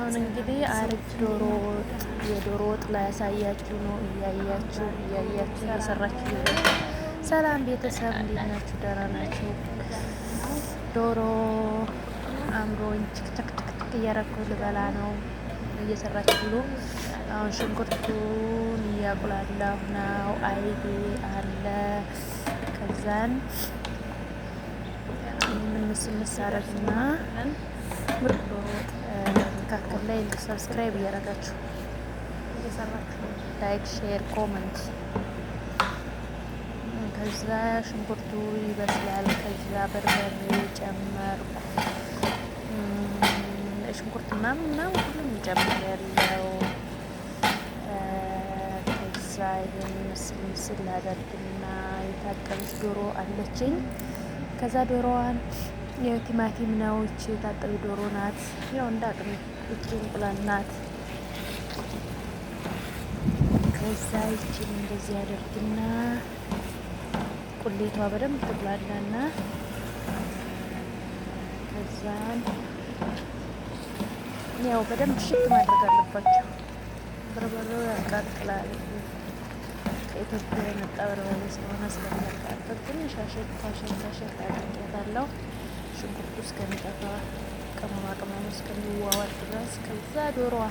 አሁን እንግዲህ አሪፍ ዶሮ ወጥ፣ የዶሮ ወጥ ላያሳያችሁ ነው። እያያችሁ እያያችሁ እየሰራችሁ። ሰላም ቤተሰብ፣ እንዴት ናችሁ? ደህና ናችሁ? ዶሮ አምሮኝ ችክችክችክችክ እያረኩ ልበላ ነው። እየሰራችሁ ብሎ። አሁን ሽንኩርቱን እያቁላላሁ ነው። አይቤ አለ። ከዛን ይህንን ምስ አረግና ምርጥ ዶሮ ወጥ። መካከል ላይ subscribe እያረጋችሁ እየሰራችሁ like፣ share፣ comment። ከዛ ሽንኩርቱ ይበስላል። ከዛ በርበሬ ጨመርኩ። ሽንኩርት ምናምን ምናምን ሁሉም ጨምር ያለው። ከዛ ይሄን ምስል ምስል አደርግና የታጠበች ዶሮ አለችኝ። ከዛ ዶሮዋን የቲማቲም ነው፣ እቺ የታጠበ ዶሮ ናት። ያው እንደ አቅሜ እቺ እንቁላል ናት። ከዛ ይችን እንደዚህ አደርግና ቁሌቷ በደንብ ትቁላላና ከዛን ያው በደንብ ሽት ማድረግ አለባቸው። በርበሬው ያቃጥላል። ከኢትዮጵያ የመጣ በርበሬ ስለሆነ ስለሚያቃጥል ትንሽ አሸት አሸት አሸት አድርጌያታለሁ። ሽንኩርቱ እስከሚጠፋ፣ ቅመማ ቅመሙ እስከሚዋዋድ ድረስ። ከዛ ዶሮዋ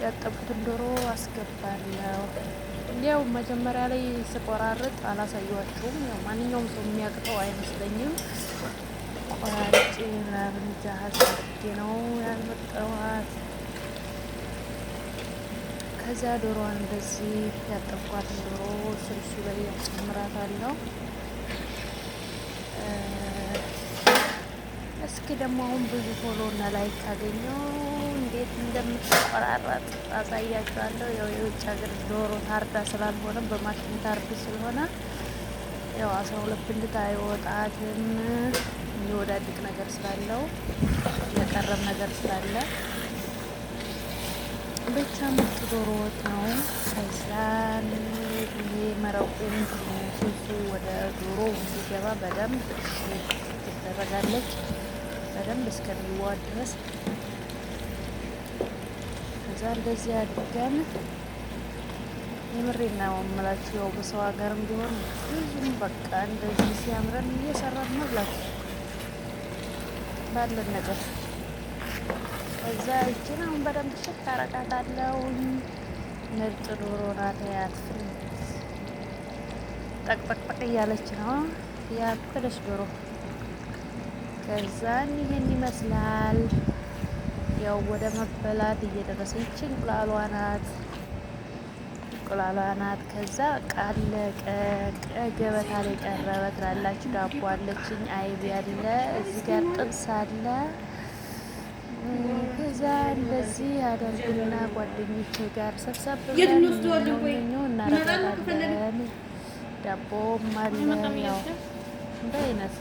ያጠብኩትን ዶሮ አስገባለሁ። ያው መጀመሪያ ላይ ስቆራርጥ አላሳየኋችሁም። ያው ማንኛውም ሰው የሚያቅተው አይመስለኝም። ቆራርጬ ምናምን ጃሃዝ አድርጌ ነው ያልመጣኋት። ከዛ ዶሮዋን እንደዚህ ያጠብኳትን ዶሮ ስልሱ ላይ ያጨምራታለሁ። እስኪ ደግሞ አሁን ብዙ follow እና like ካገኘው እንዴት እንደምትቆራረጥ አሳያችኋለሁ። ያው የውጭ ሀገር ዶሮ ታርዳ ስላልሆነ፣ በማሽን ታርድ ስለሆነ ያው 12 ብልት አይወጣትም። የሚወዳድቅ ነገር ስላለው፣ የቀረም ነገር ስላለ ብቻ ምርጥ ዶሮ ወጥ ነው። ከዛን ይሄ መረቁ ስልሱ ወደ ዶሮ እንዲገባ በደንብ ትደረጋለች፣ በደንብ እስከሚዋድ ድረስ። ከዛ እንደዚህ አድርገን፣ የምሬና ነው የምላችሁ፣ ያው በሰው ሀገርም ቢሆን ብዙም በቃ እንደዚህ ሲያምረን እየሰራን መብላት ባለን ነገር። ከዛ ይችን አሁን በደንብ ሽት አረጋታለሁ። ምርጥ ዶሮ ናት። ያት ጠቅጠቅጠቅ እያለች ነው ያበደች ዶሮ። ከዛን ይሄን ይመስላል። ያው ወደ መበላት እየደረሰ፣ ይቺ እንቁላሏ ናት፣ እንቁላሏ ናት። ከዛ ቃለቀ ገበታ ላይ ቀረበ ትላላችሁ። ዳቦ አለችኝ፣ አይብ ያለ፣ እዚህ ጋር ጥብስ አለ። ከዛ እንደዚህ አደርግና ጓደኞቼ ጋር ሰብሰብ ብለን እናረጋለን። ዳቦም አለ፣ ያው እንደ አይነት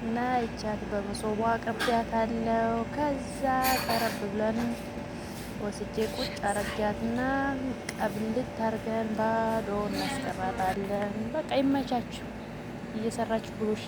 እና ይቻት በመሶቧ አቅርቢያታለሁ። ከዛ ቀረብ ብለን ወስጄ ቁጭ አረጊያትና ቀብልት አርገን ባዶ እናስቀራታለን። በቃ ይመቻችሁ፣ እየሰራችሁ ብሉ እሺ።